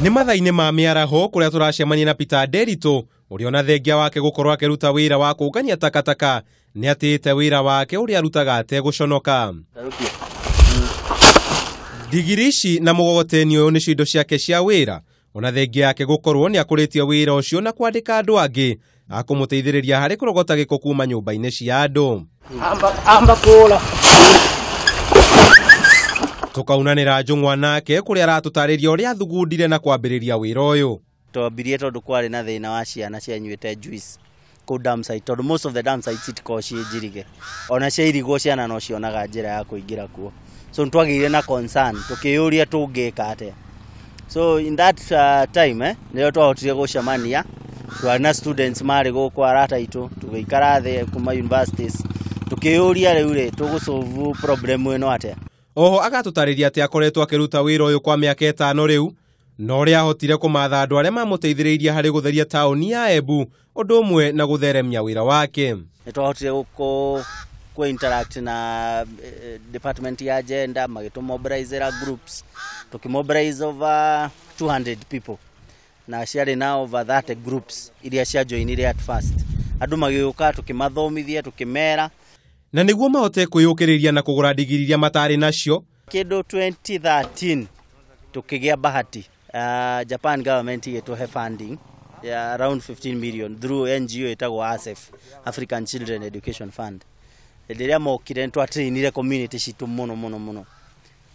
Nĩ mathaa-inĩ ma mĩaraho kũrĩa tũracemania na Peter Nderitu ũrĩa ona thengia wake gũkorwo akĩruta wĩra wa kũngania takataka nĩ atĩĩte wĩra wake ũrĩa arutaga ategũconoka. Ndigiri ici na mũgogoteni ũyũ nĩcio indo ciake cia wĩra, ona thengia yake gũkorwo nĩ akũrĩtie wĩra ũcio na kwandĩka andũ angĩ a kũmũteithĩrĩria harĩ kũrogota gĩko kuma nyũmba-inĩ cia andũ. Amba kũra. Tũkaunanĩra njũng'wa nake kũrĩa aratũtarĩria ũrĩa athugundire na kwambĩrĩria wĩra ũyũ. Twambirie tondũ kwarĩ na thĩna wa ciana cianyuĩte juice kũu dam site, tondũ most of the dam sites itikoragwo ciĩ njirige, ona ciairigwo ciana no cionaga njĩra ya kũingĩra kuo. So nĩtwagĩire na concern tũkĩyũria tũngĩka atĩa. So in that time nĩrĩo twahotire gũcemania, twarĩ na students marĩ gũkũ arata aitũ, tũgĩikara thĩ kuma universities tũkĩyũria rĩu rĩ tũgũsolve problem ĩno atĩa. Oho agatũtarĩria atĩ akoretwo akĩruta wĩra ũyũ kwa mĩaka 5 rĩu, na ũrĩa ahotire kũmatha andũ arĩa mamũteithĩrĩirie harĩ gũtheria taũni ya Embu ũndũ ũmwe na gũtheremia wĩra wake. Nĩtwahotire kũ interact na department ya gender, magĩtũmobilizera groups, tũkĩmobilize over 200 people na ciarĩ na over 30 groups iria ciajoinire at first. Andũ magĩũka tũkĩmathomithia tũkĩmera na nĩguo mahote kwĩyũkĩrĩria na kũgũra ndigiri iria matarĩ nacio. Kĩndũ 2013 tũkĩgĩa bahati, Japan government ĩgĩtũhe funding ya around 15 million through NGO ĩtagwo ASEF, African Children Education Fund. Hĩndĩ ĩrĩa mokire nĩtwatrainire community citũ mũno mũno mũno.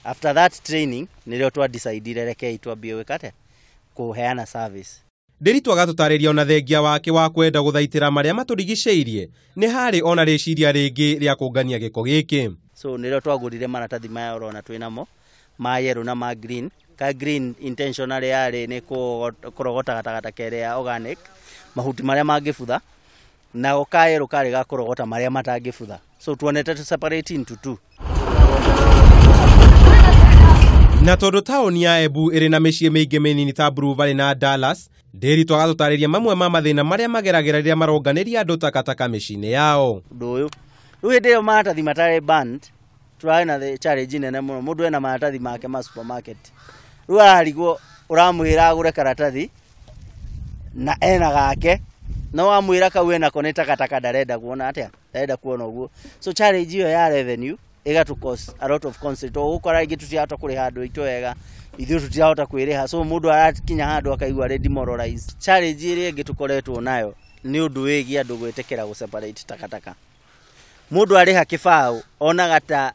After that training nĩrĩo twadecidire rekei twambie gwĩka atĩa, kũheana service. Nderitu agatũtarĩria ona thengia wake wa kwenda gũthaitĩra marĩa matũrigicĩirie nĩ harĩ ona rĩciria rĩngĩ rĩa kũngania gĩko gĩkĩ. So nĩrĩo twagũrire maratathi maya ũrona twĩnamo ma yellow na ma green. Ka green intentionally yarĩ nĩ kũrogota gatagataka kerĩa organic mahuti marĩa mangĩbutha, nako ka yellow karĩ ga kũrogota marĩa matangĩbutha. So tuonete to separate into two. Na tondũ taũni ya Embu ĩrĩ na mĩciĩ mĩingĩ mĩnini ta Blue Valley na Dallas, Nderitu agatũtarĩria mamwe ma mathĩna marĩa mageragĩra rĩrĩa maronganĩria andũ takataka mĩciĩ-inĩ yao. Ũndũ ũyũ rĩu hĩndĩ ĩyo maratathi matarĩ banned, tũrarĩ na challenge nene mũno. Mũndũ ena maratathi make ma supermarket, rĩu ararigwo ũramwĩra agũre karatathi na ena gake, no wamwĩra kau enako nĩ takataka ndarenda kuona atĩa, ndarenda kuona ũguo. So challenge ĩyo ya revenue ĩgatũ cause a lot of conflict. Ũgũkora ingĩ tũtirahota kũrĩha andũ aitũ wega, ithuĩ tũtirahota kwĩrĩha, so mũndũ arakinya handũ akaigua arĩ demoralized. Challenge ĩrĩa ĩngĩ tũkoretwo nayo nĩ ũndũ wĩgiĩ andũ gwĩtĩkĩra gũ separate takataka. Mũndũ arĩha kĩbaũ onaga ta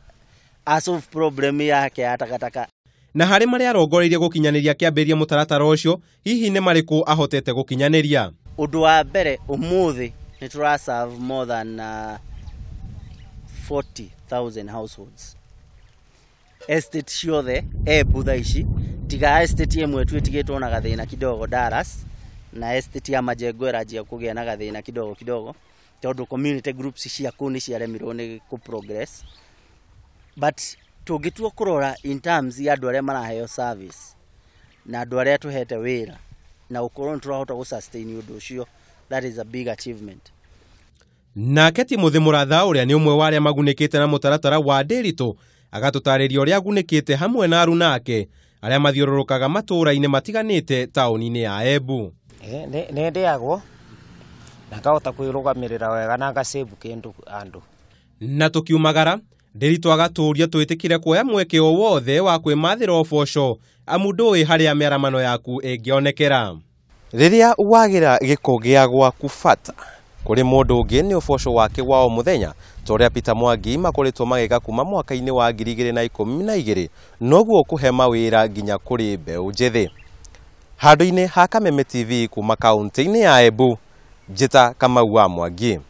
a solve problem yake ya takataka. Na harĩ marĩa arongoreirie gũkinyanĩria kĩambĩrĩria mũtaratara ũcio, hihi nĩ marĩkũ ahotete gũkinyanĩria? Ũndũ wa mbere ũmũthĩ nĩ tũra serve more than 40,000 households. Estate ciothe Embu thaa ici, tiga estate ĩmwe tu ĩtigĩtwo na gathĩna kidogo Dallas, na estate ya Majengo ĩranjia kũgĩa na gathĩna kidogo kidogo tondũ community groups cia kũu nĩ ciaremirwo nĩ kũ progress. But tũngĩtua kũrora in terms ya andũ arĩa maraheo service na andũ arĩa tũhete wĩra na gũkorwo nĩ tũrahota gũ sustain ũndũ ũcio, that is a big achievement. Nake Timothy Mũratha ũrĩa nĩ ũmwe wa arĩa magunĩkĩte na mũtaratara wa Nderitu agatũtarĩria ũrĩa agunĩkĩte hamwe na aruna ake arĩa mathiũrũrũkaga matũũra-inĩ matiganĩte taũni-inĩ ya Embu. Nĩ ndĩagwo na ngahota kwĩrũgamĩrĩra wega na ngacĩbu kĩndũ andũ. Na tũkiumagara Nderitu agatũũria twĩtĩkĩre kuoya mweke o wothe wa kwĩmathĩra ũboco amu ndũĩ harĩa mĩaramano yaku ĩngĩonekera. Rĩrĩa wagĩra gĩko gĩa gwaku bata kũrĩ mũndũ ũngĩ nĩ ũboco wake wa o mũthenya ta ũrĩa Peter Mwangi makoretwo magĩka kuma mwaka-inĩ wa 2012 noguo kũhe mawĩra nginya kũrĩ mbeũ njĩthĩ. Handũ-inĩ ha Kameme TV kuma kaũntĩ-inĩ ya Embu, njĩta Kamau wa Mwangi.